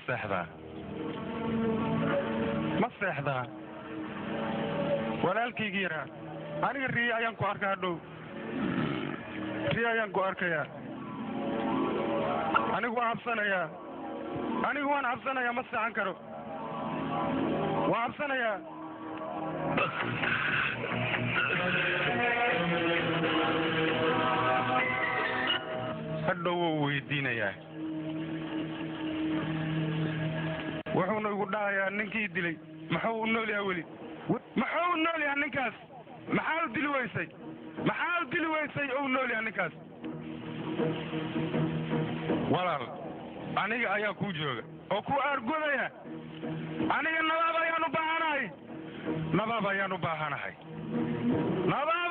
Seexdaa, ma seexdaa, walaalkaygii yaraa? Aniga riyo ayaan ku arkaa, hadhow riyo ayaan ku arkayaa. Anigu waan cabsanayaa, anigu waan cabsanayaa, ma seexan karo, waan cabsanayaa. Hadhow wuu weydiinayaa, wuxuuna igu dhahayaa, ninkii dilay muxuu u nool yahay weli? Muxuu u nool yahay ninkaas? Maxaa u dili weysay? Maxaa u dili weysay oo u nool yahay ninkaas? Walaal, aniga ayaa kuu jooga oo ku aargudaya. Aniga nabaab ayaan u baahanahay, nabaab ayaan u baahanahay, nabaab.